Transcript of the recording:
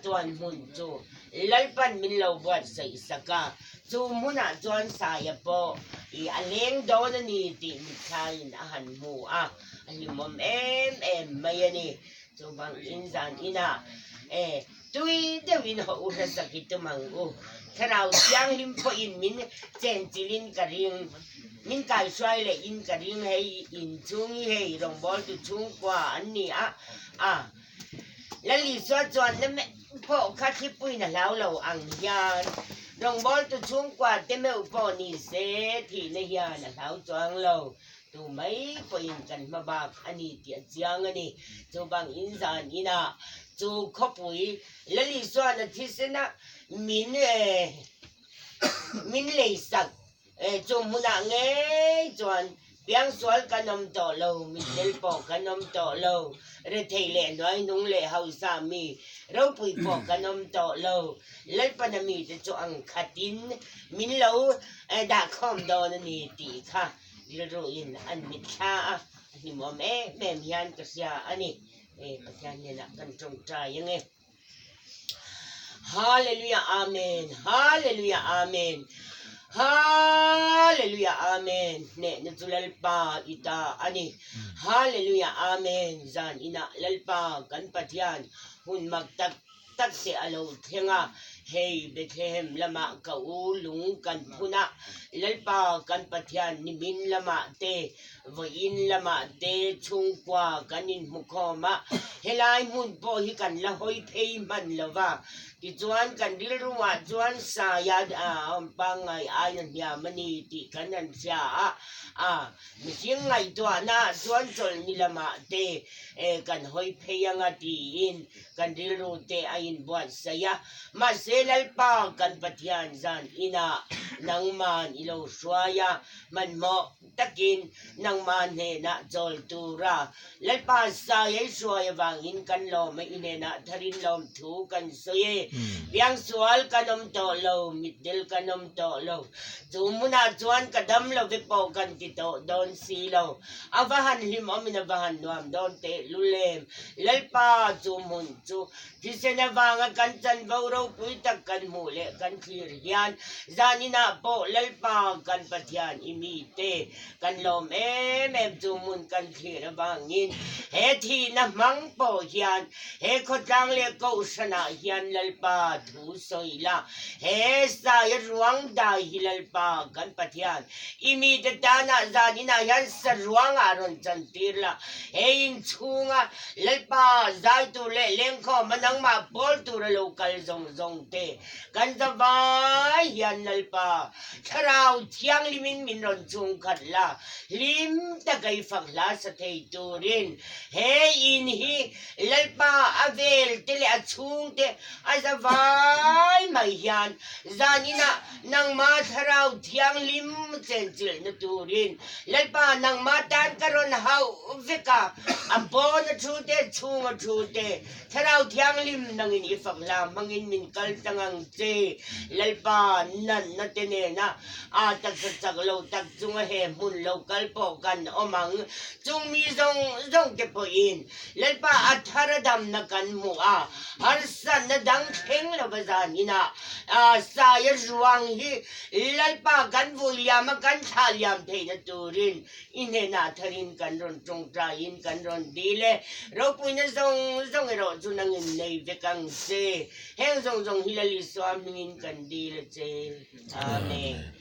Chatuan hmun chu Lalpan min lo buatsaih sak a, chu hmunah chuan Saia pawh i a leng dawn a ni tih mitthlaiin a han hmu a, a hlimawm em em mai a ni. Chuvang in zan inah e tui deuhin haw u hlasak i tum ang u. Thlarau Thianghlim pawhin min chenchilhin ka ring, min kaihruai leh in ka ring hei inchhung hi hei rawngbawltu chhungkua an ni a, a. Lalisua chuan na meuh pawh kha thlipuiin a hlau lo ang hian rawngbawltu chhungkua te meuh pawh ni se thihna hian a hlau chuang lo. Tu mai pawhin kan hma bak a ni tih a chiang a ni. Chuvang in zan inah chu khawpui Lalisuan a thisena min min leisak Chu hmunah ngei chuan piangsual kan awm tawh lo, mitdel pawh kan awm tawh lo, rethei leh hnuainung leh hausa mi ropui pawh kan awm tawh lo. Lalpana mite chu ang khatin min lo dahkhawm dawn a ni tih kha rilruin an mitthla a, a hlimawm em em hian ka hria a ni. Pathian hnenah kan tawngtai ange. Hallelujah Amen Hallelujah Amen Hallelujah Amen Hnehna chu Lalpa i ta a ni Hallelujah Amen Zan inah Lalpa kan Pathian hun mak tak tak te a lo thleng a hei Bethlehem lamah ka u lung kan phun a Lalpa kan Pathian nimin lamah te Vawiin lamah te chhungkua kan inhmukhawm a, helai hmun pawh hi kan la hawi phei hman lo va. Tichuan kan rilruah chuan Saia a awm pangngai aina hniam a ni tih kan han hria a, a mihring ngaihtuahna ah chuan chawlhni lamah te kan hawi phei anga tiin kan rilru te a inbuatsaih a. Mahse Lalpa kan Pathian zan inah nangman i lo hruai a, hmanhmawh Takin nangmah hnenah chawl tura Lalpa sai ei hruai avangin kan lawm a, i hnenah tharin lawm thu kan sawi e. Piangsual kan awm tawh lo, mitdel kan awm tawh lo. Chu hmunah chuan ka dam lo ve pawh kan ti tawh dawn si lo. A va han hlimawmin a va han nuam dawn tehlul em. Lalpa chu hmun chu Thisen avanga kan chanvo ropui tak kan hmuh leh kan thlir hian zaninah pawh Lalpa kan Pathian i mite kan lawm em em chu hmun kan thlir avangin he thihna hmang pawh hian he khawtlang leh kohhranah hian Lalpa thu sawi la, he saia ruang dai hi Lalpa kan Pathian i mite tanah zaninah hian saruangah rawn chantir la, he inchhunga Lalpa, zai tur leh lengkhawm a nangmah pawl tur a lo kal zawng zawng te kan za vai hian Lalpa, Thlarau Thianghlimin min rawn chhung khat la, hlim taka i fak hla sa thei turin he in hi Lalpa a vel te leh a chhung te a za vai mai hian zaninah Nangmah Thlarau Thianghlim chenchilhna turin Lalpa nangmah tan ka rawn hauh vek a, a pawn a thu te, chhung a thu te, Thlarau Thianghlim nangin i fak hla hmangin min kal tlang ang che. Lalpa natna te nena a taksa chak lo tak chunga he hmun lo kal pawh kan awm ang. Chung mi zawng zawng te pawhin Lalpa a thar a damna kan hmu a, harsatna dang thleng lova zan inah Saia ruang hi Lalpa kan vui liam a, kan thlah liam theihna turin i hnenah tharin kan rawn tawngtaiin kan rawn dil e. Ropuina zawng zawng erawh chu nangin nei vek ang che. Heng zawng zawng hi Lal Isua hmingin kan dil a che. Amen.